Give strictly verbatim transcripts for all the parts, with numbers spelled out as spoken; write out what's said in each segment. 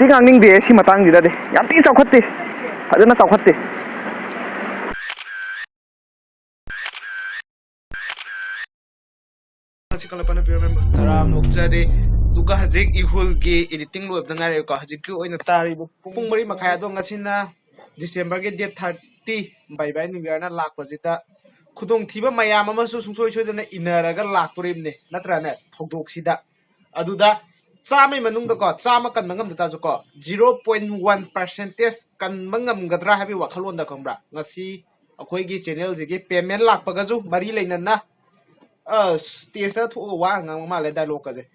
T ꯉꯥꯡꯅꯤꯡꯗꯦ ꯁꯤ ꯃꯇꯥꯡꯁꯤꯗꯗꯤ꯫ ꯌꯥꯝ ꯊꯤꯅ ꯆꯥꯎꯈꯠꯇꯦ꯫ ꯐꯖꯅ ꯆꯥꯎꯈꯠꯇꯦ꯫ ꯇꯔꯥ ꯅꯣꯛꯆꯔꯤ꯫ ꯑꯗꯨꯒ ꯍꯧꯖꯤꯛ ꯏꯍꯨꯜꯒꯤ editing ꯂꯣꯏꯕꯗ ꯉꯥꯏꯔꯦꯀꯣ꯫ ꯍꯧꯖꯤꯛꯀꯤ ꯑꯣꯏꯅ ꯇꯥꯔꯤꯕ ꯄꯨꯡ ꯃꯔꯤ ꯃꯈꯥꯏ ꯑꯗꯣ, ꯉꯁꯤꯅ Decemberꯒꯤ date thirty, ꯕꯥꯏ ꯕꯥꯏ New Yearꯅ ꯂꯥꯛꯄꯁꯤꯗ ꯈꯨꯗꯣꯡꯊꯤꯕ ꯃꯌꯥꯝ ꯑꯃꯁꯨ ꯁꯨꯡꯁꯣꯏ ꯁꯣꯏꯗꯅ ꯏꯟꯅꯔꯒ ꯂꯥꯛꯇꯣꯔꯤꯕꯅꯦ, ꯅꯠꯇ꯭ꯔꯅꯦ? ꯊꯧꯗꯣꯛꯁꯤꯗ꯫ ꯑꯗꯨꯗ ꯆꯥꯝꯃꯩ ꯃꯅꯨꯡꯗꯀꯣ, ꯆꯥꯝꯃ ꯀꯟꯕ ꯉꯝꯗ ꯇꯥꯔꯁꯨꯀꯣ, zero point one percentage ꯀꯟꯕ ꯉꯝꯒꯗ꯭ꯔꯥ ꯍꯥꯏꯕꯒꯤ ꯋꯥꯈꯜꯂꯣꯟꯗ, ꯈꯪꯕ꯭ꯔꯥ? ꯉꯁꯤ ꯑꯩꯈꯣꯏꯒꯤ channelꯁꯤꯒꯤ payment ꯂꯥꯛꯄꯒꯁꯨ ꯃꯔꯤ ꯂꯩꯅꯅ, ꯑ, stageꯇ ꯊꯣꯛꯑꯒ ꯋꯥ ꯉꯥꯡꯕ ꯃꯥꯜꯂꯦ dialogueꯀꯁꯦ꯫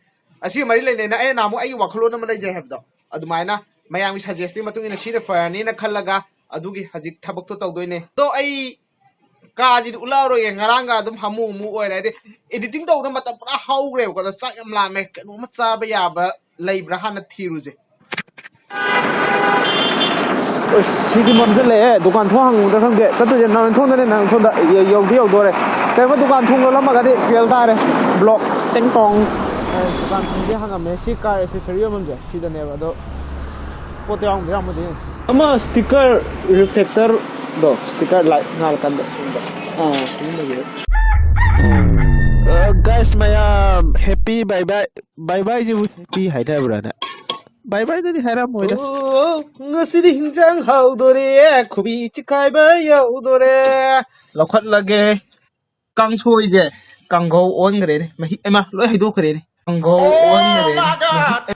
ꯑꯁꯤꯒ ꯃꯔꯤ ꯂꯩꯅꯅ ꯑꯩꯅ ꯅꯍꯥꯟꯃꯨꯛ ꯑꯩꯒꯤ ꯋꯥꯈꯜꯂꯣꯟ ꯑꯃ ꯂꯩꯖꯩ ꯍꯥꯏꯕꯗꯣ, ꯑꯗꯨꯃꯥꯏꯅ ꯃꯌꯥꯝꯒꯤ suggestꯀꯤ ꯃꯇꯨꯡ ꯏꯟꯅ ꯁꯤꯅ ꯐꯔꯅꯤꯅ ꯈꯜꯂꯒ ꯑꯗꯨꯒꯤ ꯍꯧꯖꯤꯛ ꯊꯕꯛꯇꯣ ꯇꯧꯗꯣꯏꯅꯦ꯫ ꯑꯗꯣ ꯑꯩ ꯀꯥꯁꯤꯗꯤ ꯎꯠꯂꯛꯑꯔꯣꯏꯒꯦ, ꯉꯔꯥꯡꯒ ꯑꯗꯨꯝ ꯍꯥꯃꯨ ꯍꯥꯃꯨ ꯑꯣꯏꯔꯦ꯫ ꯍꯥꯏꯗꯤ editing ꯇꯧꯕꯗ ꯃꯇꯝ ꯄꯨꯔꯥ ꯍꯧꯈ꯭ꯔꯦꯕꯀꯣ꯫ ꯑꯗꯣ ꯆꯥꯛ ꯌꯥꯝ ꯂꯥꯝꯃꯦ, ꯀꯩꯅꯣꯝꯃ ꯆꯥꯕ ꯌꯥꯕ ꯂꯩꯕ꯭ꯔꯥ ꯍꯥꯟꯅ ꯊꯤꯔꯨꯁꯦ꯫ ꯑꯁ, ꯁꯤꯗꯤ ꯃꯝꯁꯤꯜꯂꯛꯑꯦ꯫ ꯗꯨꯀꯥꯟ ꯊꯣꯡ ꯍꯥꯡꯕꯗ ꯈꯪꯗꯦ꯫ ꯆꯠꯇꯣꯏꯁꯦ ꯅꯥꯎꯔꯦꯝꯊꯣꯡꯗꯅꯦ, ꯅꯥꯎꯔꯦꯝꯊꯣꯡꯗ ꯌ-, ꯌꯧꯗꯤ ꯌꯧꯗꯣꯔꯦ꯫ ꯀꯩꯒꯨꯝꯕ ꯗꯨꯀꯥꯟ ꯊꯣꯡ ꯂꯣꯜꯂꯝꯃꯒꯗꯤ fail ꯇꯥꯔꯦ꯫ Block ꯇꯦꯡ ꯇꯣꯡ꯫ ꯑꯦ, ꯗꯨꯀꯥꯟ ꯊꯣꯡꯗꯤ ꯍꯥꯡꯉꯝꯃꯦ꯫ ꯁꯤ car accessory ꯌꯣꯟꯐꯝꯁꯦ ꯁꯤꯗꯅꯦꯕ꯫ ꯑꯗꯣ ꯄꯣꯠꯇꯣ ꯌꯥꯎꯔꯝꯕ ꯌꯥꯎꯔꯝꯃꯗꯤ ꯌꯦꯡꯉꯁꯤ꯫ ꯑꯃ sticker reflectorꯗꯣ, sticker light ꯉꯥꯜꯂꯀꯥꯟꯗ ꯁꯤꯒꯨꯝꯕ꯫ ꯑꯥ, ꯁꯤꯒꯨꯝꯕꯒꯤ꯫ ꯑ, guys ꯃꯌꯥꯝ, happy bye bye꯫ Bye bye ꯁꯤꯕꯨ happy ꯍꯥꯏꯅꯕ꯭ꯔꯥꯅꯦ? Bye bye ꯗꯨꯗꯤ ꯍꯥꯏꯔꯝꯃꯣꯏꯗ꯫ ꯑꯣ, ꯉꯁꯤꯗꯤ ꯍꯤꯟꯖꯥꯡ ꯍꯥꯎꯗꯣꯔꯦ, ꯈꯨꯕꯤ ꯆꯤꯛꯈꯥꯏꯕ ꯌꯧꯗꯣꯔꯦ꯫ ꯂꯧꯈꯠꯂꯒꯦ꯫ ꯀꯥꯡꯁꯣꯏꯁꯦ ꯀꯥꯡꯒꯧ ꯑꯣꯟꯈ꯭ꯔꯦꯅꯦ꯫ ꯃꯍꯤ, ꯏꯃꯥ, ꯂꯣꯏ ꯍꯩꯗꯣꯛꯈ꯭ꯔꯦꯅꯦ꯫ ꯀꯥꯡꯒꯧ ꯑꯣꯟꯈ꯭ꯔꯦꯅꯦ꯫ ꯃꯍꯤ꯫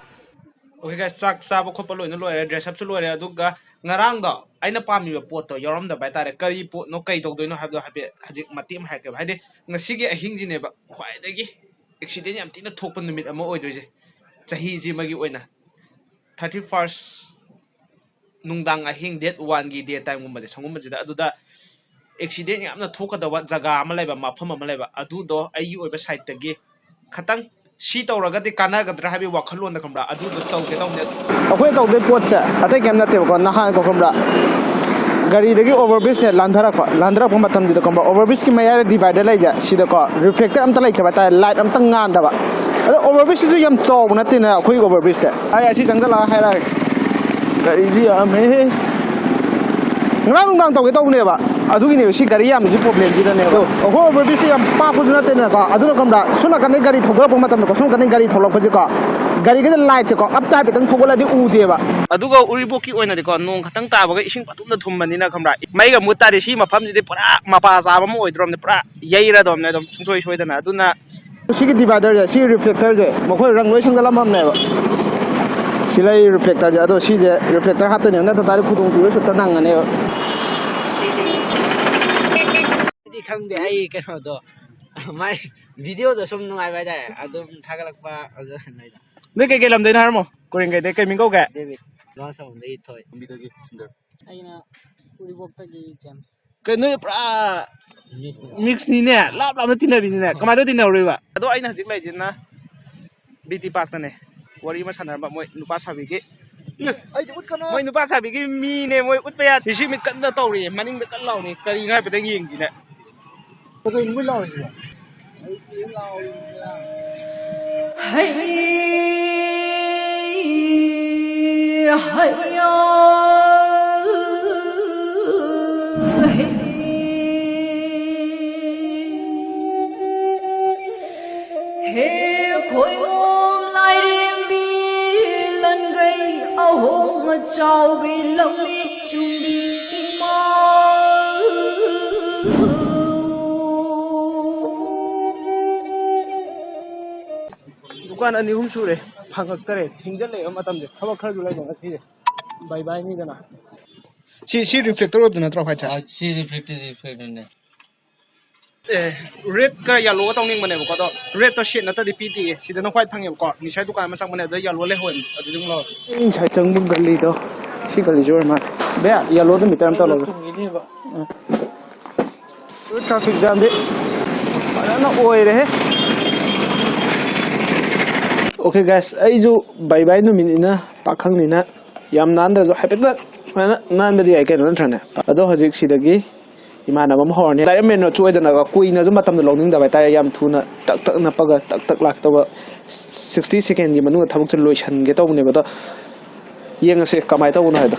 Okay guys, ꯆꯥꯛ ꯆꯥꯕ ꯈꯣꯠꯄ ꯂꯣꯏꯅ ꯂꯣꯏꯔꯦ, dress upꯁꯨ ꯂꯣꯏꯔꯦ꯫ ꯑꯗꯨꯒ ꯉꯔꯥꯡꯗꯣ ꯑꯩꯅ ꯄꯥꯝꯃꯤꯕ ꯄꯣꯠꯇꯣ ꯌꯥꯎꯔꯝꯗꯕ ꯍꯥꯏꯇꯥꯔꯦ꯫ ꯀꯔꯤ ꯄꯣꯠꯅꯣ, ꯀꯩ ꯇꯧꯗꯣꯏꯅꯣ ꯍꯥꯏꯕꯗꯣ ꯍꯥꯏꯐꯦꯠ ꯍꯧꯖꯤꯛ ꯃꯇꯦꯛ ꯑꯃ ꯍꯥꯏꯔꯛꯀꯦꯕ꯫ ꯍꯥꯏꯗꯤ ꯉꯁꯤꯒꯤ ꯑꯍꯤꯡꯁꯤꯅꯦꯕ ꯈ꯭ꯋꯥꯏꯗꯒꯤ accident ꯌꯥꯝ ꯊꯤꯅ ꯊꯣꯛꯄ ꯅꯨꯃꯤꯠ ꯑꯃ ꯑꯣꯏꯗꯣꯏꯁꯦ, ꯆꯍꯤꯁꯤꯃꯒꯤ ꯑꯣꯏꯅ꯫ Thirty first ꯅꯨꯡꯗꯥꯡ ꯑꯍꯤꯡ date oneꯒꯤ day timeꯒꯨꯝꯕꯁꯦ, ꯁꯪꯒꯨꯝꯕꯁꯤꯗ, ꯑꯗꯨꯗ accident ꯌꯥꯝꯅ ꯊꯣꯛꯀꯗꯧꯕ ꯖꯒꯥ ꯑꯃ ꯂꯩꯕ, ꯃꯐꯝ ꯑꯃ ꯂꯩꯕ, ꯑꯗꯨꯗꯣ ꯑꯩꯒꯤ ꯑꯣꯏꯕ sideꯇꯒꯤ ꯈꯇꯪ ꯁꯤ ꯇꯧꯔꯒꯗꯤ ꯀꯥꯟꯅꯒꯗ꯭ꯔꯥ ꯍꯥꯏꯕꯒꯤ ꯋꯥꯈꯜꯂꯣꯟꯗ, ꯈꯪꯕ꯭ꯔꯥ, ꯑꯗꯨꯗꯣ ꯇꯧꯒꯦ ꯇꯧꯕꯅꯦ꯫ ꯑꯩꯈꯣꯏ ꯇꯧꯗꯣꯏ ꯄꯣꯠꯁꯦ ꯑꯇꯩ ꯀꯩꯝ ꯅꯠꯇꯦꯕꯀꯣ, ꯅꯍꯥꯟ ꯀꯣ, ꯈꯪꯕ꯭ꯔꯥ, ꯒꯥꯔꯤꯗꯒꯤ over bridgeꯁꯦ ꯂꯥꯟꯊꯔꯛꯄ, ꯂꯥꯟꯊꯔꯛꯄ ꯃꯇꯝꯁꯤꯗ, ꯈꯪꯕ꯭ꯔꯥ, over bridgeꯀꯤ ꯃꯌꯥꯏꯗ divider ꯂꯩꯁꯦ, ꯁꯤꯗꯀꯣ reflector ꯑꯝꯇ ꯂꯩꯇꯕ ꯍꯥꯏꯇꯥꯔꯦ, light ꯑꯝꯇ ꯉꯥꯟꯗꯕ꯫ ꯑꯗꯣ over bridgeꯁꯤꯁꯨ ꯌꯥꯝ ꯆꯥꯎꯕ ꯅꯠꯇꯦꯅ ꯑꯩꯈꯣꯏꯒꯤ over bridgeꯁꯦ꯫ ꯑꯩ ꯑꯁꯤ ꯆꯪꯁꯤꯜꯂꯒ ꯍꯥꯏꯔꯛꯑꯒꯦ꯫ ꯒꯥꯔꯤꯁꯨ ꯌꯥꯝꯃꯦ꯫ ꯉꯔꯥꯡ ꯅꯨꯡꯗꯥꯡ ꯇꯧꯒꯦ ꯇꯧꯕꯅꯦꯕ, ꯑꯗꯨꯒꯤꯅꯦꯕ ꯁꯤ ꯒꯥꯔꯤ ꯌꯥꯝꯃꯤꯁꯤ, ꯄ꯭ꯔꯣꯕ꯭ꯂꯦꯝꯁꯤꯗꯅꯦꯕ꯫ ꯑꯩꯈꯣꯏ ꯑꯣꯚꯔ ꯕ꯭ꯔꯤꯖꯁꯦ ꯌꯥꯝ ꯄꯥꯛꯄꯁꯨ ꯅꯠꯇꯦꯗꯅꯀꯣ꯫ ꯑꯗꯨꯅ ꯈꯪꯕ꯭ꯔꯥ, ꯁꯣꯝ ꯅꯥꯀꯟꯗꯩ ꯒꯥꯔꯤ ꯊꯧꯗꯔꯛꯄ ꯃꯇꯝꯗꯀꯣ, ꯁꯣꯝ ꯅꯥꯀꯟꯗꯩ ꯒꯥꯔꯤ ꯊꯣꯛꯂꯛꯄꯁꯦꯀꯣ, ꯒꯥꯔꯤꯒꯤꯗ ꯂꯥꯏꯠꯁꯦꯀꯣ ꯑꯞ ꯇꯥꯏꯞ ꯈꯤꯇꯪ ꯊꯧꯒꯠꯂꯗꯤ ꯎꯗꯦꯕ꯫ ꯑꯗꯨꯒ ꯎꯔꯤꯄꯣꯛꯀꯤ ꯑꯣꯏꯅꯗꯤꯀꯣ, ꯅꯣꯡ ꯈꯛꯇꯪ ꯇꯥꯕꯒ ꯏꯁꯤꯡ ꯄꯥꯊꯨꯝꯗ ꯊꯨꯝꯕꯅꯤꯅ ꯈꯪꯕ꯭ꯔꯥ, ꯃꯩꯒ ꯃꯨꯠ ꯇꯥꯔꯦ꯫ ꯁꯤ ꯃꯐꯝꯁꯤꯗꯤ ꯄꯨꯔꯥ ꯃꯄꯥ ꯆꯥꯕ ꯑꯃ ꯑꯣꯏꯗ꯭ꯔꯣꯝꯅꯦ, ꯄꯨꯔꯥ ꯌꯩꯔꯗꯣꯝꯅꯦ ꯑꯗꯨꯝ ꯁꯨꯡꯁꯣꯏ ꯁꯣꯏꯗꯅ꯫ ꯑꯗꯨꯅ ꯁꯤꯒꯤ ꯗꯤꯚꯥꯏꯗꯔꯁꯦ, ꯁꯤ ꯔꯤꯐ꯭ꯂꯦꯛꯇꯔꯁꯦ ꯃꯈꯣꯏ ꯔꯪ ꯂꯣꯏ ꯁꯪꯖꯜꯂꯝꯃꯕꯅꯦꯕ꯫ ꯁꯤ ꯂꯩ ꯔꯤꯐ꯭ꯂꯦꯛꯇꯔꯁꯦ, ꯑꯗꯣ ꯁꯤꯁꯦ ꯔꯤꯐ꯭ꯂꯦꯛꯇꯔ ꯍꯥꯞꯇꯣꯏꯅꯦꯕ, ꯅꯠꯇ ꯇꯥꯔꯗꯤ ꯈꯨꯗꯣꯡꯊꯤꯕ ꯁꯨꯠꯇ ꯅꯪꯉꯅꯦꯕ꯫ ꯑꯩꯗꯤ ꯈꯪꯗꯦ, ꯑꯩ ꯀꯩꯅꯣꯗꯣ, ꯃꯥꯏ ꯚꯤꯗꯤꯑꯣꯗꯣ ꯁꯨꯝ ꯅꯨꯡꯉꯥꯏꯕ ꯍꯥꯏꯇꯥꯔꯦ, ꯑꯗꯨꯝ ꯊꯥꯒꯠꯂꯛꯄ ꯑꯗꯨ ꯂꯩꯗ꯫ ꯅꯣꯏ ꯀꯩꯀꯩ ꯂꯝꯗꯩꯅꯣ ꯍꯥꯏꯔꯝꯃꯣ? ꯀꯣꯔꯦꯡꯒꯩꯗꯩ꯫ ꯀꯩ ꯃꯤꯡ ꯀꯧꯒꯦ? ꯗꯦꯕꯤꯠ, ꯂꯣꯟꯁꯥꯕꯝꯗꯒꯤ ꯊꯣꯏ꯫ ꯂꯝꯕꯤꯗꯒꯤ ꯁꯨꯟꯗꯔ꯫ ꯑꯩꯅ ꯎꯔꯤꯄꯣꯛꯇꯒꯤ ꯖꯦꯝꯁ꯫ ꯀꯩ ꯅꯣꯏ ꯄꯨꯔꯥ ꯃꯤꯛꯁꯅꯤ꯫ ꯃꯤꯛꯁꯅꯤꯅꯦ, ꯂꯥꯞ ꯂꯥꯞꯅ ꯇꯤꯟꯅꯕꯤꯅꯤꯅꯦ꯫ ꯀꯃꯥꯏꯅ ꯇꯧꯔ ꯇꯤꯟꯅꯔꯨꯔꯤꯕ? ꯑꯗꯣ ꯑꯩꯅ ꯍꯧꯖꯤꯛ ꯂꯩꯁꯤꯅ ꯕꯤ ꯇꯤ ꯄꯥꯔꯛꯇꯅꯦ꯫ ꯋꯥꯔꯤ ꯑꯃ ꯁꯥꯟꯅꯔꯝꯕ ꯃꯣꯏ ꯅꯨꯄꯥ ꯁꯥꯕꯤꯒꯤ꯫ ꯑꯩꯗꯤ ꯎꯠꯀꯅꯣ꯫ ꯃꯣꯏ ꯅꯨꯄꯥ ꯁꯥꯕꯤꯒꯤ ꯃꯤꯅꯦ, ꯃꯣꯏ ꯎꯠꯄ ꯌꯥꯗꯦ꯫ ꯁꯤ ꯃꯤꯠ ꯀꯟꯅ ꯇꯧꯔꯤꯌꯦ, ꯃꯅꯤꯡꯗ ꯀꯟꯅ ꯂꯥꯎꯔꯤ꯫ ꯀꯔꯤꯅꯣ ꯍꯥꯏꯐꯦꯠꯇꯪ ꯌꯦꯡꯁꯤꯅꯦ꯫ ꯀꯩꯗꯧꯔꯤꯅꯣ ꯃꯣꯏ ꯂꯥꯎꯔꯤꯁꯤꯕꯣ? ꯍꯩ, ꯍꯩꯌꯥ, ꯍꯩ꯫ ꯍꯦ ꯈꯣꯏꯃꯣꯝ ꯂꯥꯏꯔꯦꯝꯕꯤ ꯂꯟꯒꯩ ꯑꯍꯣꯡ ꯑꯆꯥꯎꯕꯤ ꯂꯝꯃꯤ ꯆꯨꯝꯕꯤ ꯏꯃꯥ꯫ ꯗꯨꯀꯥꯟ ꯑꯅꯤ ꯑꯍꯨꯝ ꯁꯨꯔꯦ, ꯐꯪꯉꯛꯇꯔꯦ꯫ ꯊꯦꯡꯖꯤꯜꯂꯛꯑꯦꯕ ꯃꯇꯝꯁꯦ, ꯊꯕꯛ ꯈꯔꯁꯨ ꯂꯩꯕ ꯉꯁꯤꯁꯦ꯫ ꯕꯥꯏ ꯕꯥꯏꯅꯤꯗꯅ꯫ ꯁꯤ, ꯁꯤ ꯔꯤꯐ꯭ꯂꯦꯛꯇꯔ ꯑꯣꯏꯕꯗꯨ ꯅꯠꯇ꯭ꯔꯣ, ꯍ꯭ꯋꯥꯏꯠꯁꯦ? ꯑꯥ, ꯁꯤ ꯔꯤꯐ꯭ꯂꯦꯛꯇꯔ, ꯔꯤꯐ꯭ꯂꯦꯛꯇꯔꯅꯦ꯫ ꯑꯦ, ꯔꯦꯗꯀ ꯌꯦꯜꯂꯣꯒ ꯇꯧꯅꯤꯡꯕꯅꯦꯕꯀꯣ, ꯑꯗꯣ ꯔꯦꯗꯇꯣ ꯁꯦꯠ ꯅꯠꯇꯗꯤ ꯄꯤꯗꯦꯌꯦ꯫ ꯁꯤꯗꯅ ꯍ꯭ꯋꯥꯏꯠ ꯐꯪꯉꯦꯕꯀꯣ꯫ ꯉꯁꯥꯏ ꯗꯨꯀꯥꯟ ꯑꯃ ꯆꯪꯕꯅꯦ, ꯑꯗꯨꯗ ꯌꯦꯜꯂꯣ ꯂꯩꯍꯧꯋꯦ, ꯑꯗꯨꯗꯤ ꯑꯗꯨꯝ ꯂꯧꯔꯦ꯫ ꯑꯩ ꯉꯁꯥꯏ ꯆꯪꯕ ꯒꯜꯂꯤꯗꯣ, ꯁꯤ ꯒꯜꯂꯤꯁꯤ ꯑꯣꯏꯔ ꯃꯥꯜꯂꯦ꯫ ꯕꯌꯥ, ꯌꯦꯜꯂꯣꯗꯣ ꯃꯤꯇꯔ ꯑꯃ ꯇꯧꯔꯣ꯫ ꯇꯨꯡꯒꯤꯅꯦꯕ꯫ ꯎꯝ꯫ ꯇ꯭ꯔꯥꯐꯤꯛ ꯖꯥꯝꯗꯤ ꯐꯖꯅ ꯑꯣꯏꯔꯦꯍꯦ꯫ ꯑꯣꯀꯦ ꯒꯥꯏꯁ, ꯑꯩꯁꯨ ꯕꯥꯏ ꯕꯥꯏ ꯅꯨꯃꯤꯠꯅꯤꯅ, ꯄꯥꯈꯪꯅꯤꯅ ꯌꯥꯝ ꯅꯥꯟꯗ꯭ꯔꯁꯨ ꯍꯥꯏꯐꯦꯠꯇ ꯁꯨꯃꯥꯏꯅ ꯅꯥꯟꯕꯗꯤ ꯌꯥꯏ ꯀꯩꯅꯣ, ꯅꯠꯇ꯭ꯔꯅꯦ? ꯑꯗꯣ ꯍꯧꯖꯤꯛ ꯁꯤꯗꯒꯤ ꯏꯃꯥꯟꯅꯕ ꯑꯃ ꯍꯧꯔꯅꯤ꯫ ꯗꯥꯏꯔꯦꯛ ꯃꯦꯟ ꯔꯣꯗꯁꯨ ꯑꯣꯏꯗꯅ ꯀꯨꯏꯅꯁꯨ ꯃꯇꯝꯗꯣ ꯂꯧꯅꯤꯡꯗꯕ ꯍꯥꯏꯇꯥꯔꯦ꯫ ꯌꯥꯝ ꯊꯨꯅ ꯇꯛ ꯇꯛ ꯅꯞꯄꯒ ꯇꯛ ꯇꯛ ꯂꯥꯛꯀꯗꯧꯕ, ꯁꯤꯛꯁꯇꯤ ꯁꯦꯀꯦꯟꯒꯤ ꯃꯅꯨꯡꯗ ꯊꯕꯛꯁꯦ ꯂꯣꯏꯁꯤꯟꯒꯦ ꯇꯧꯕꯅꯦꯕ꯫ ꯑꯗꯣ ꯌꯦꯡꯉꯁꯦ ꯀꯃꯥꯏꯅ ꯇꯧꯕꯅꯣ ꯍꯥꯏꯗꯣ꯫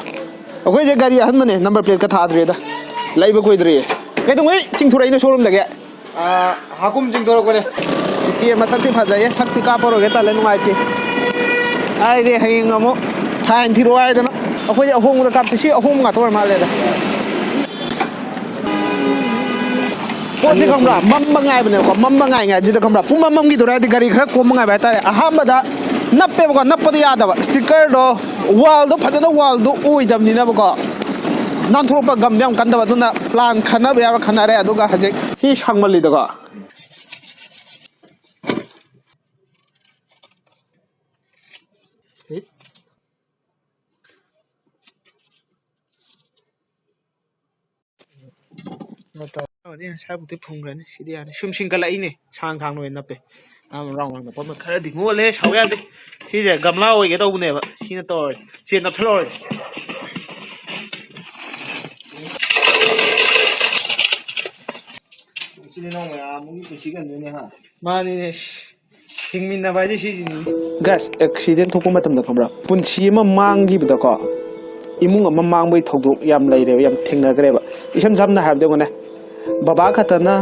ꯑꯩꯈꯣꯏꯁꯦ ꯒꯥꯔꯤ ꯑꯍꯟꯕꯅꯦ, ꯅꯝꯕꯔ ꯄ꯭ꯂꯦꯠꯀ ꯊꯥꯗ꯭ꯔꯤꯗ, ꯂꯩꯕ ꯀꯨꯏꯗ꯭ꯔꯤꯌꯦ꯫ ꯀꯩꯗꯧꯉꯩ ꯆꯤꯡꯊꯣꯔꯛꯏꯅꯣ ꯁꯣꯔꯨꯝꯗꯒꯤ? ꯑꯥ, ꯍꯥꯀꯨꯝ ꯆꯤꯡꯊꯣꯔꯛꯄꯅꯦ꯫ ꯏꯆꯦ ꯃꯁꯛꯇꯤ ꯐꯖꯩꯌꯦ, ꯁꯛꯇꯤ ꯀꯥꯞꯄꯔꯣꯏꯒꯦ ꯇꯜꯂꯦ, ꯅꯨꯡꯉꯥꯏꯇꯦ꯫ ꯍꯥꯏꯗꯤ ꯍꯌꯦꯡ ꯑꯃꯨꯛ ꯐꯥꯏꯟ ꯊꯤꯔꯛꯑꯣ ꯍꯥꯏꯗꯅ꯫ ꯑꯩꯈꯣꯏꯗꯤ ꯑꯍꯣꯡꯕꯗ ꯀꯥꯞꯁꯤ, ꯁꯤ ꯑꯍꯣꯡꯕ ꯉꯥꯛꯇ ꯑꯣꯏꯔ ꯃꯥꯜꯂꯦꯗ꯫ ꯄꯣꯠꯁꯦ ꯈꯪꯕ꯭ꯔꯥ, ꯃꯝꯕ ꯉꯥꯏꯕꯅꯦꯕꯀꯣ꯫ ꯃꯝꯕ ꯉꯥꯏꯉꯥꯏꯁꯤꯗ ꯈꯪꯕ꯭ꯔꯥ, ꯄꯨꯡ ꯃꯝ ꯃꯝꯈꯤꯗꯣꯔꯦ ꯍꯥꯏꯗꯤ ꯒꯥꯔꯤ ꯈꯔ ꯀꯣꯝꯕ ꯉꯥꯏꯕ ꯍꯥꯏꯇꯥꯔꯦ꯫ ꯑꯍꯥꯟꯕꯗ ꯅꯞꯄꯦꯕꯀꯣ, ꯅꯞꯄꯗꯤ ꯌꯥꯗꯕ, ꯁ꯭ꯇꯤꯀꯔꯗꯣ ꯋꯥꯜꯗꯣ ꯐꯖꯅ ꯋꯥꯜꯗꯣ ꯑꯣꯏꯗꯕꯅꯤꯅꯕꯀꯣ꯫ ꯅꯥꯟꯊꯣꯛꯄ ꯒꯝꯗꯣ ꯌꯥꯝ ꯀꯟꯗꯕ, ꯑꯗꯨꯅ ꯄ꯭ꯂꯥꯟ ꯈꯟꯅꯕ ꯌꯥꯕ ꯈꯟꯅꯔꯦ꯫ ꯑꯗꯨꯒ ꯍꯧꯖꯤꯛ ꯁꯤ ꯁꯥꯡꯃꯜꯂꯤꯗꯀꯣ꯫ ꯇꯧꯔꯗꯤ ꯉꯁꯥꯏꯕꯨꯛꯇꯤ ꯐꯨꯝꯈ꯭ꯔꯅꯤ꯫ ꯁꯤꯗꯤ ꯌꯥꯅꯤ꯫ ꯁꯨꯝ ꯁꯤꯡꯀꯠꯂꯛꯏꯅꯦ꯫ ꯁꯥꯡ ꯁꯥꯡꯅ ꯑꯣꯏꯅ ꯅꯞꯄꯦ꯫ ꯑꯥ, ꯔꯥꯎꯟ ꯔꯥꯎꯟ ꯅꯞꯄ ꯑꯃ ꯈꯔꯗꯤ ꯃꯣꯠꯂꯦ꯫ ꯁꯥꯎ ꯌꯥꯗꯦ꯫ ꯁꯤꯁꯦ ꯒꯝꯂꯥ ꯑꯣꯏꯒꯦ ꯇꯧꯕꯅꯦꯕ꯫ ꯁꯤꯅ ꯇꯧꯔꯦ꯫ ꯁꯤ ꯅꯞꯁꯜꯍꯧꯔꯦ꯫ ꯏꯆꯤꯜ ꯏꯅꯥꯎ ꯃꯌꯥꯝ ꯑꯃꯒꯤ ꯄꯨꯟꯁꯤ ꯀꯟꯗꯣꯏꯅꯦ ꯍꯥ? ꯃꯥꯅꯤꯅꯦ꯫ ꯍꯤꯡꯃꯤꯟꯅꯕ ꯍꯥꯏꯁꯦ ꯁꯤꯁꯤꯅꯤ꯫ ꯒꯥꯏꯁ, ꯑꯦꯛꯁꯤꯗꯦꯟ ꯊꯣꯛꯄ ꯃꯇꯝꯗ ꯈꯪꯕ꯭ꯔꯥ, ꯄꯨꯟꯁꯤ ꯑꯃ ꯃꯥꯡꯈꯤꯕꯗꯀꯣ, ꯏꯃꯨꯡ ꯑꯃ ꯃꯥꯡꯕꯒꯤ ꯊꯧꯗꯣꯛ ꯌꯥꯝ ꯂꯩꯔꯦꯕ, ꯌꯥꯝ ꯊꯦꯡꯅꯈ꯭ꯔꯦꯕ꯫ ꯏꯁꯝ ꯁꯝꯅ ꯍꯥꯏꯔꯕꯗ ꯌꯦꯡꯉꯨꯅꯦ, ꯕꯕꯥ ꯈꯛꯇꯅ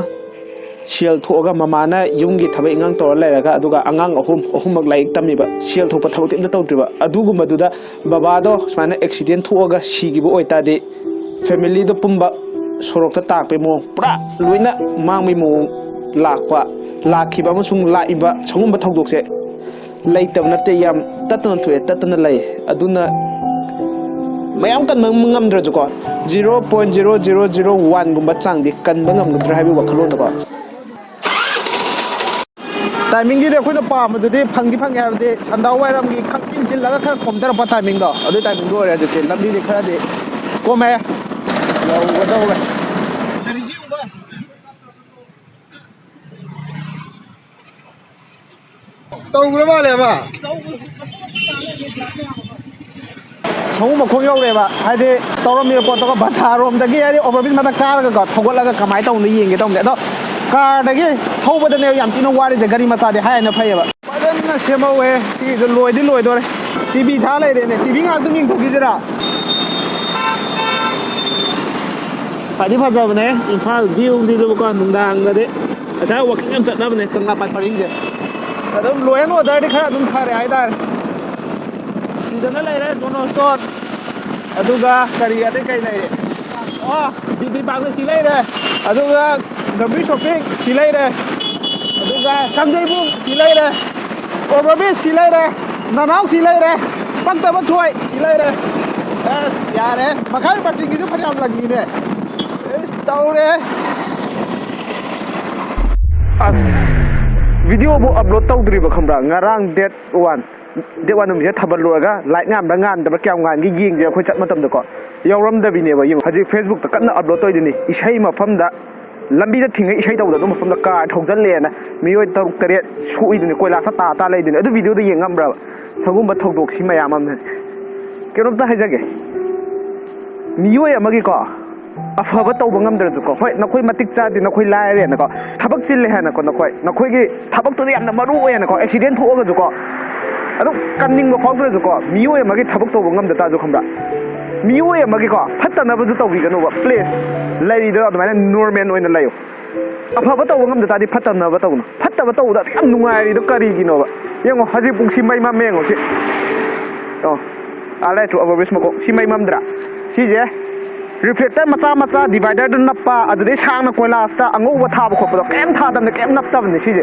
ꯁꯦꯜ ꯊꯣꯛꯑꯒ ꯃꯃꯥꯅ ꯌꯨꯝꯒꯤ ꯊꯕꯛ ꯏꯟꯈꯥꯡ ꯇꯧꯔ ꯂꯩꯔꯒ, ꯑꯗꯨꯒ ꯑꯉꯥꯡ ꯑꯍꯨꯝ, ꯑꯍꯨꯝꯃꯛ ꯂꯥꯏꯔꯤꯛ ꯇꯝꯃꯤꯕ, ꯁꯦꯜ ꯊꯣꯛꯄ ꯊꯕꯛꯇꯤ ꯑꯝꯇ ꯇꯧꯗ꯭ꯔꯤꯕ꯫ ꯑꯗꯨꯒꯨꯝꯕꯗꯨꯗ ꯕꯕꯥꯗꯣ ꯁꯨꯃꯥꯏꯅ ꯑꯦꯛꯁꯤꯗꯦꯟ ꯊꯣꯛꯑꯒ ꯁꯤꯈꯤꯕ ꯑꯣꯏꯇꯥꯔꯗꯤ, ꯐꯦꯃꯤꯂꯤꯗꯣ ꯄꯨꯝꯕ ꯁꯣꯔꯣꯛꯇ ꯇꯥꯛꯄꯩ ꯃꯑꯣꯡ, ꯄꯨꯔꯥ ꯂꯣꯏꯅ ꯃꯥꯡꯕꯩ ꯃꯑꯣꯡ ꯂꯥꯛꯄ, ꯂꯥꯛꯈꯤꯕ ꯑꯃꯁꯨꯡ ꯂꯥꯛꯏꯕ ꯁꯒꯨꯝꯕ ꯊꯧꯗꯣꯛꯁꯦ ꯂꯩꯇꯕ ꯅꯠꯇꯦ, ꯌꯥꯝ ꯇꯠꯇꯅ ꯊꯣꯛꯑꯦ, ꯇꯠꯇꯅ ꯂꯩ꯫ ꯑꯗꯨꯅ ꯃꯌꯥꯝ ꯀꯟꯕ ꯉꯝꯗ꯭ꯔꯁꯨꯀꯣ, zero point zero zero zero ꯋꯥꯟꯒꯨꯝꯕ ꯆꯥꯡꯗꯤ ꯀꯟꯕ ꯉꯝꯒꯗ꯭ꯔꯥ ꯍꯥꯏꯕꯒꯤ ꯋꯥꯈꯜꯂꯣꯟꯗꯀꯣ꯫ ꯇꯥꯏꯃꯤꯡꯁꯤꯗꯤ ꯑꯩꯈꯣꯏꯅ ꯄꯥꯝꯕꯗꯨꯗꯤ ꯐꯪꯗꯤ ꯐꯪꯉꯦ, ꯍꯥꯏꯕꯗꯤ ꯁꯟꯗꯥ ꯋꯥꯏꯔꯝꯒꯤ ꯈꯪꯆꯤꯟ ꯆꯤꯜꯂꯒ ꯈꯔ ꯀꯣꯝꯊꯔꯛꯄ ꯇꯥꯏꯃꯤꯡꯗꯣ, ꯑꯗꯨ ꯇꯥꯏꯃꯤꯡꯗꯣ ꯑꯣꯏꯔꯦ꯫ ꯍꯧꯖꯤꯛꯇꯤ ꯂꯝꯕꯤꯗꯤ ꯈꯔꯗꯤ ꯀꯣꯝꯃꯦ, ꯌꯧꯒꯗꯧꯔꯦ꯫ ꯇꯧꯈ꯭ꯔ ꯃꯥꯜꯂꯦ ꯑꯃ꯫ ꯁꯃꯨ ꯃꯈꯣꯡ ꯌꯧꯔꯦꯕ, ꯍꯥꯏꯗꯤ ꯇꯧꯔꯝꯃꯤꯕ ꯄꯣꯠꯇꯣ ꯕꯖꯥꯔꯔꯣꯝꯗꯒꯤ, ꯍꯥꯏꯗꯤ ꯑꯣꯚꯔ ꯕ꯭ꯔꯤꯖ ꯃꯊꯛ ꯀꯥꯔꯒꯀꯣ, ꯊꯧꯒꯠꯂꯒ ꯀꯃꯥꯏꯅ ꯇꯧꯕꯅꯣ ꯌꯦꯡꯒꯦ ꯇꯧꯕꯅꯦ꯫ ꯑꯗꯣ ꯀꯥꯔꯗꯒꯤ ꯊꯧꯕꯗꯅꯦꯕ ꯌꯥꯝ ꯊꯤꯅ ꯋꯥꯔꯤꯁꯦ, ꯒꯥꯔꯤ ꯃꯆꯥꯗꯤ ꯍꯥꯏꯅ ꯐꯩꯌꯦꯕ꯫ ꯐꯖꯅ ꯁꯦꯝꯍꯧꯋꯦ꯫ ꯁꯤꯒꯤꯁꯨ ꯂꯣꯏꯗꯤ ꯂꯣꯏꯗꯣꯔꯦ꯫ ꯇꯤꯚꯤ ꯊꯥ ꯂꯩꯔꯦꯅꯦ, ꯇꯤꯚꯤ ꯉꯥꯛꯇꯪ ꯌꯦꯡꯊꯣꯛꯈꯤꯁꯤꯔꯥ? ꯐꯗꯤ ꯐꯖꯕꯅꯦ ꯏꯝꯐꯥꯜ ꯚ꯭ꯌꯨꯁꯤꯁꯨꯀꯣ, ꯅꯨꯡꯗꯥꯡꯗꯗꯤ꯫ ꯉꯁꯥꯏ ꯋꯥꯀꯤꯡ ꯌꯥꯝ ꯆꯠꯅꯕꯅꯦ ꯀꯪꯂꯥ ꯄꯥꯠ ꯄꯔꯤꯡꯁꯦ꯫ ꯑꯗꯨꯝ ꯂꯣ ꯑꯦꯟ ꯑꯣꯔꯗꯔꯗꯤ ꯈꯔ ꯑꯗꯨꯝ ꯐꯔꯦ ꯍꯥꯏꯇꯥꯔꯦ꯫ ꯁꯤꯗꯅ ꯂꯩꯔꯦ ꯖꯣꯅꯣ ꯁ꯭ꯇꯣꯟ꯫ ꯑꯗꯨꯒ ꯀꯔꯤ, ꯑꯇꯩ ꯀꯩ ꯂꯩꯔꯦ? ꯑꯣ, ꯕꯤ ꯗꯤ ꯄꯥꯛꯅ ꯁꯤ ꯂꯩꯔꯦ꯫ ꯑꯗꯨꯒ ꯒꯝꯚꯤꯔ ꯁꯣꯄꯤꯡ ꯁꯤ ꯂꯩꯔꯦ꯫ ꯑꯗꯨꯒ ꯀꯥꯡꯖꯩꯕꯨꯡ ꯁꯤ ꯂꯩꯔꯦ꯫ ꯑꯣ, ꯔꯣꯕꯤꯟ ꯁꯤ ꯂꯩꯔꯦ꯫ ꯅꯅꯥꯎ ꯁꯤ ꯂꯩꯔꯦ꯫ ꯄꯛꯇꯕ ꯊꯣꯏ ꯁꯤ ꯂꯩꯔꯦ꯫ ꯑꯁ, ꯌꯥꯔꯦ꯫ ꯃꯈꯥꯒꯤ ꯄꯥꯔꯇꯤꯒꯤꯁꯨ ꯐꯅꯌꯥꯝ ꯂꯪꯉꯤꯅꯦ꯫ ꯑꯁ, ꯇꯧꯔꯦ꯫ ꯑꯁ, ꯚꯤꯗꯤꯑꯣꯕꯨ ꯑꯞꯂꯣꯗ ꯇꯧꯗ꯭ꯔꯤꯕ ꯈꯪꯕ꯭ꯔꯥ? ꯉꯔꯥꯡ ꯗꯦꯠ ꯋꯥꯟ꯫ ꯗꯦꯠ ꯋꯥꯟ ꯅꯨꯃꯤꯠꯁꯤꯗ ꯊꯥꯕꯜ ꯂꯣꯏꯔꯒ ꯂꯥꯏꯠ ꯉꯥꯟꯕ꯭ꯔꯥ ꯉꯥꯟꯗꯕ꯭ꯔꯥ, ꯀꯌꯥꯝ ꯉꯥꯟꯒꯦ ꯌꯦꯡꯁꯦ ꯑꯩꯈꯣꯏ ꯆꯠ ꯃꯇꯝꯗꯀꯣ꯫ ꯌꯥꯎꯔꯝꯗꯕꯤꯅꯦꯕ꯫ ꯌꯦꯡꯉꯣ, ꯍꯧꯖꯤꯛ ꯐꯦꯁꯕꯨꯛꯇ ꯀꯟꯅ ꯑꯞꯂꯣꯗ ꯇꯧꯔꯤꯗꯨꯅꯤ, ꯏꯁꯩ ꯃꯐꯝꯗ, ꯂꯝꯕꯤꯗ ꯊꯤꯡꯉꯩ ꯏꯁꯩ ꯇꯧꯕꯗ ꯑꯗꯨ ꯃꯐꯝꯗ ꯀꯥꯔ ꯊꯧꯖꯜꯂꯦꯅ ꯃꯤꯑꯣꯏ ꯇꯔꯨꯛ ꯇꯔꯦꯠ ꯁꯣꯛꯏꯗꯨꯅꯤ, ꯀꯣꯏꯂꯥꯁꯇ ꯇꯥ ꯇꯥ ꯂꯩꯗꯨꯅꯤ꯫ ꯑꯗꯨ ꯚꯤꯗꯤꯑꯣꯗꯣ ꯌꯦꯡ ꯉꯝꯕ꯭ꯔꯕ? ꯁꯒꯨꯝꯕ ꯊꯧꯗꯣꯛꯁꯤ ꯃꯌꯥꯝ ꯑꯃꯅ꯫ ꯀꯩꯅꯣꯝꯇ ꯍꯥꯏꯖꯒꯦ, ꯃꯤꯑꯣꯏ ꯑꯃꯒꯤꯀꯣ, ꯑꯐꯕ ꯇꯧꯕ ꯉꯝꯗ꯭ꯔꯁꯨꯀꯣ, ꯍꯣꯏ, ꯅꯈꯣꯏ ꯃꯇꯤꯛ ꯆꯥꯗꯦ, ꯅꯈꯣꯏ ꯂꯥꯏꯔꯦꯅꯀꯣ, ꯊꯕꯛ ꯆꯤꯜꯂꯦ ꯍꯥꯏꯅꯀꯣ, ꯅꯈꯣꯏ, ꯅꯈꯣꯏꯒꯤ ꯊꯕꯛꯇꯨꯗ ꯌꯥꯝꯅ ꯃꯔꯨ ꯑꯣꯏꯅꯀꯣ, ꯑꯦꯛꯁꯤꯗꯦꯟ ꯊꯣꯛꯑꯒꯁꯨꯀꯣ, ꯑꯗꯨꯝ ꯀꯟꯅꯤꯡꯕ ꯐꯥꯎꯗ꯭ꯔꯁꯨꯀꯣ, ꯃꯤꯑꯣꯏ ꯑꯃꯒꯤ ꯊꯕꯛ ꯇꯧꯕ ꯉꯝꯗ ꯇꯥꯔꯁꯨ ꯈꯪꯕ꯭ꯔꯥ, ꯃꯤꯑꯣꯏ ꯑꯃꯒꯤꯀꯣ ꯐꯠꯇꯅꯕꯁꯨ ꯇꯧꯕꯤꯒꯅꯨꯕ꯫ ꯄ꯭ꯂꯤꯖ, ꯂꯩꯔꯤꯗꯣ ꯑꯗꯨꯃꯥꯏꯅ ꯅꯣꯔꯃꯦꯜ ꯑꯣꯏꯅ ꯂꯩꯌꯨ꯫ ꯑꯐꯕ ꯇꯧꯕ ꯉꯝꯗ ꯇꯥꯔꯗꯤ ꯐꯠꯇꯅꯕ ꯇꯧꯅꯨ꯫ ꯐꯠꯇꯕ ꯇꯧꯕꯗ ꯑꯗꯨꯛ ꯌꯥꯝ ꯅꯨꯡꯉꯥꯏꯔꯤꯗꯣ ꯀꯔꯤꯒꯤꯅꯣꯕ? ꯌꯦꯡꯉꯣ, ꯍꯧꯖꯤꯛ ꯄꯨꯡꯁꯤ ꯃꯩ ꯃꯝꯃꯦ, ꯌꯦꯡꯉꯣ ꯁꯤ꯫ ꯑꯣ, ꯑꯥ, ꯂꯩꯇ꯭ꯔꯣ ꯑꯣꯚꯔꯕ꯭ꯔꯤꯖ ꯃꯀꯣꯛ? ꯁꯤ ꯃꯩ ꯃꯝꯗ꯭ꯔꯥ? ꯁꯤꯁꯦ ꯔꯤꯐ꯭ꯂꯦꯛꯇꯔ ꯃꯆꯥ ꯃꯆꯥ, ꯗꯤꯚꯥꯏꯗꯔꯗ ꯅꯞꯄ, ꯑꯗꯨꯗꯩ ꯁꯥꯡꯅ ꯀꯣꯏꯂꯥꯁꯇ ꯑꯉꯧꯕ ꯊꯥꯕ ꯈꯣꯠꯄꯗꯣ ꯀꯩꯝ ꯊꯥꯗꯕꯅꯦ, ꯀꯩꯝ ꯅꯞꯇꯕꯅꯦ ꯁꯤꯁꯦ꯫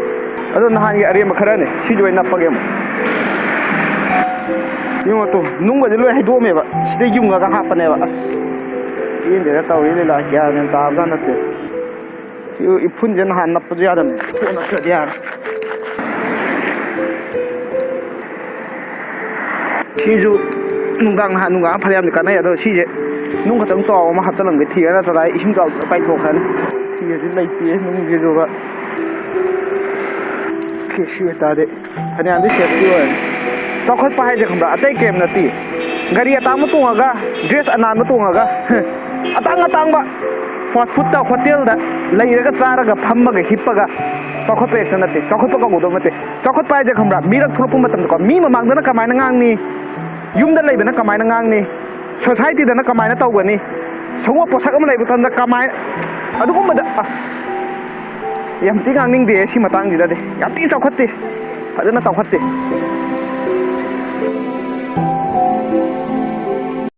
ꯑꯗꯣ ꯅꯍꯥꯟꯒꯤ ꯑꯔꯦꯝꯕ ꯈꯔꯅꯦ, ꯁꯤꯁꯨ ꯑꯩ ꯅꯞꯄꯒꯦ ꯑꯃꯨꯛ꯫ ꯌꯦꯡꯉꯣ ꯇꯨ, ꯅꯨꯡꯒꯁꯦ ꯂꯣꯏ ꯍꯩꯗꯣꯛꯑꯝꯃꯦꯕ, ꯁꯤꯗ ꯌꯨꯡꯉꯒ ꯍꯥꯞꯄꯅꯦꯕ꯫ ꯑꯁ, ꯄꯦꯟꯗꯦꯗ ꯇꯧꯔꯤ ꯂꯤꯂꯥ, ꯒ꯭ꯌꯥꯟ ꯃꯦꯟ ꯇꯥꯕꯖꯥꯠ ꯅꯠꯇꯦ꯫ ꯁꯤ ꯏꯐꯨꯟꯁꯦ ꯅꯍꯥꯟ ꯅꯞꯄꯁꯨ ꯌꯥꯗꯕꯅꯦ, ꯀꯣꯟꯅ ꯅꯠꯇ꯭ꯔꯗꯤ ꯌꯥꯔꯣꯏ꯫ ꯁꯤꯁꯨ ꯅꯨꯡꯗꯥꯡ, ꯅꯍꯥꯟ ꯅꯨꯡꯗꯥꯡ ꯐꯅꯌꯥꯝꯗꯤ ꯀꯥꯟꯅꯩ, ꯑꯗꯣ ꯁꯤꯁꯦ ꯅꯨꯡ ꯈꯛꯇꯪ ꯆꯥꯎꯕ ꯑꯃ ꯍꯥꯞꯆꯜꯂꯝꯒꯦ, ꯊꯤꯔ ꯅꯠꯇ꯭ꯔꯒ ꯑꯩ ꯏꯁꯤꯡ ꯆꯥꯎꯕꯗ ꯄꯥꯏꯊꯣꯛꯈ꯭ꯔꯅꯤ꯫ ꯁꯤꯒꯁꯤ ꯂꯩꯇꯦ ꯅꯨꯡꯁꯤꯁꯨꯕ꯫ ꯑꯣꯀꯦ, ꯁꯤ ꯑꯣꯏꯇꯥꯔꯗꯤ ꯐꯅꯌꯥꯝꯗꯤ ꯁꯦꯐꯇꯤ ꯑꯣꯏꯔꯅꯤ꯫ ꯆꯥꯎꯈꯠꯄ ꯍꯥꯏꯁꯦ ꯈꯪꯕ꯭ꯔꯥ, ꯑꯇꯩ ꯀꯔꯤꯝ ꯅꯠꯇꯦ꯫ ꯒꯥꯔꯤ ꯑꯇꯥꯡꯕ ꯇꯣꯡꯉꯒ, ꯗ꯭ꯔꯦꯁ ꯑꯅꯥꯟꯕ ꯇꯣꯡꯉꯒ, ꯑꯇꯥꯡ ꯑꯇꯥꯡꯕ ꯐꯥꯁ ꯐꯨꯗꯇ, ꯍꯣꯇꯦꯜꯗ ꯂꯩꯔꯒ ꯆꯥꯔꯒ ꯐꯝꯃꯒ ꯍꯤꯞꯄꯒ ꯆꯥꯎꯈꯠꯄ ꯍꯦꯛꯇ ꯅꯠꯇꯦ, ꯆꯥꯎꯈꯠꯄ ꯀꯧꯒꯗꯕ ꯅꯠꯇꯦ꯫ ꯆꯥꯎꯈꯠꯄ ꯍꯥꯏꯁꯦ ꯈꯪꯕ꯭ꯔꯥ, ꯃꯤꯔꯛ ꯊꯣꯛꯂꯛꯄ ꯃꯇꯝꯗꯀꯣ, ꯃꯤ ꯃꯃꯥꯡꯗꯅ ꯀꯃꯥꯏꯅ ꯉꯥꯡꯅꯤ, ꯌꯨꯝꯗ ꯂꯩꯕꯅ ꯀꯃꯥꯏꯅ ꯉꯥꯡꯅꯤ, ꯁꯣꯁꯥꯏꯇꯤꯗꯅ ꯀꯃꯥꯏꯅ ꯇꯧꯒꯅꯤ, ꯁꯣꯝꯕ ꯄꯣꯠꯁꯛ ꯑꯃ ꯂꯩꯕ ꯃꯇꯝꯗ ꯀꯃꯥꯏꯅ, ꯑꯗꯨꯒꯨꯝꯕꯗ ꯑꯁ, ꯌꯥꯝ ꯊꯤ ꯉꯥꯡꯅꯤꯡꯗꯦ ꯁꯤ ꯃꯇꯥꯡꯁꯤꯗꯗꯤ꯫ ꯌꯥꯝ ꯊꯤ ꯆꯥꯎꯈꯠꯇꯦ, ꯐꯖꯅ ꯆꯥꯎꯈꯠꯇꯦ꯫